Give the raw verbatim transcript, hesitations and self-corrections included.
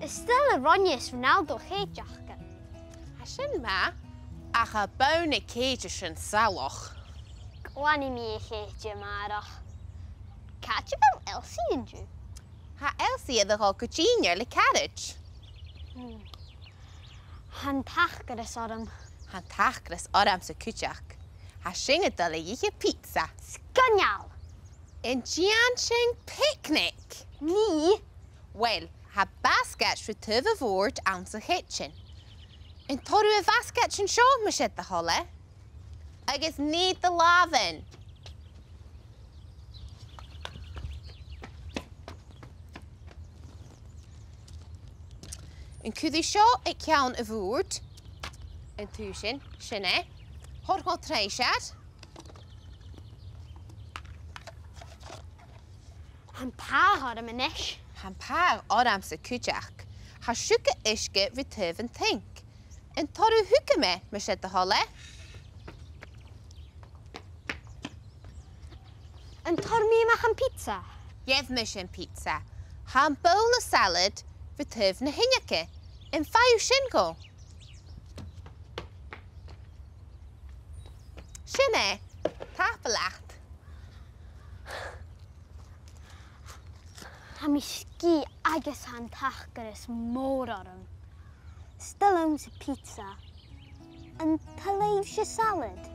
'S toil le Ronnie is Ronaldo a' chèic aca. Tha sin math, ach tha bonn a' chèic sin salach. Glanfaidh mi a' chèic a-màireach. Càit a bheil Elsie an-diugh? Tha Elsie air a dhol gu dìnnear le caraid. Hmm. Tha an t-acras orm. Tha an t-acras ormsa cuideachd. Tha sinn a' dol a dh'ithe pizza. Sgoinneil! An dèan sinn picnic? Nì. Uill, tha basgaid ri taobh a' bhùird anns a' chidsin. An toir thu a' bhasgaid an seo, mas e do thoil e? Agus nì do làmhan. An cuir thu seo aig ceann a' bhùird. An taobh sin, sin e. Thoir dhomh truinnsear. Tha am pathadh orm a-nis. Tha am pathadh ormsa cuideachd. Tha siud uisge ri taobh an t-sinc. An toir thu thugainn e, mas e do thoil e? An toir mi a-mach am pizza? Gheibh mise am pizza. Tha am bobhla salad ri taobh na h-uinneige. Am faigh thu sin dhomh? Sin e. Tapadh leat. Tha mi sgìth agus tha an t-acras mòr orm. 'S toil leamsa pizza. An toil leibhse salad?